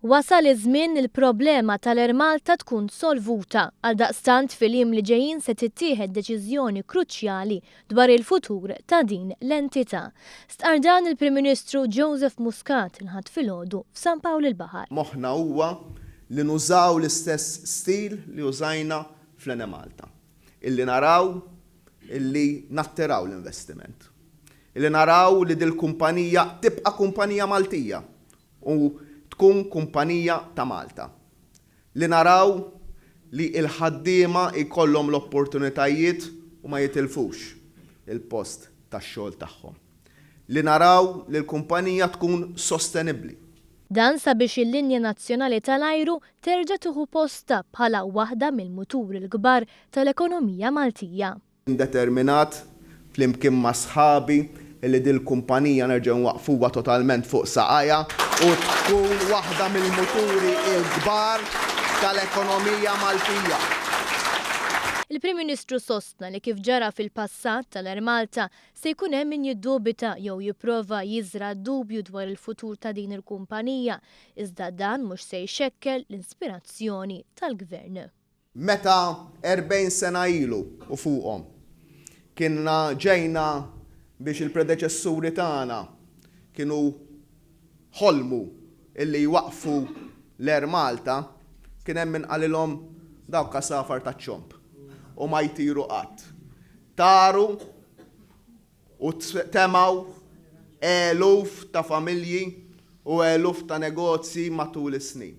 Wasal iż-żmien li l-problema tal-Air Malta tkun solvuta. Għaldaqstant fil-jiem li ġejjin se tittieħed deċiżjoni kruċjali dwar il-futur ta' din l-entità. Stqarr dan il-Prim Ministru Joseph Muscat il-Ħadd filgħodu f'San Pawl il-Baħar. Moħħna huwa li nużaw l-istess stil li użajna fl-Enemalta. Illi naraw illi nattiraw l-investiment. Illi naraw li dil-kumpanija tibqa' kumpanija Maltija u tkun kumpanija ta' Malta. Li naraw li l-ħaddiema jkollhom l-opportunitajiet u ma jitilfux il-post tax-xogħol tagħhom. Li naraw li l-kumpanija tkun sostenibbli. Dan sabiex il-linja nazzjonali tal-ajru terġa' tieħu postha bħala waħda mill-muturi l-kbar tal-ekonomija Maltija. Determinat, flimkien ma' sħabi, li dil-kumpanija nerġgħu nwaqqfuha totalment fuq saqajha u tkun waħda mill-muturi l-kbar tal-ekonomija Maltija. Il-Prim Ministru sostna li kif ġara fil-passat tal-Air Malta, se jkun hemm min jiddubita jew jipprova jiżra' dubju dwar il-futur ta' din il-kumpanija, iżda dan mhux se jxekkel l-inspirazzjoni tal-Gvern. Meta 40 sena ilu u fuqhom kienna ġejna biex il-predeċessuri tagħna kienu ħolmu illi jwaqqfu l-Air Malta, kien hemm min qalilhom dawk għasafar taċ-ċomb u ma jtiru qatt. Taru u temgħu eluf ta' familji u eluf ta' negozji matul is-snin.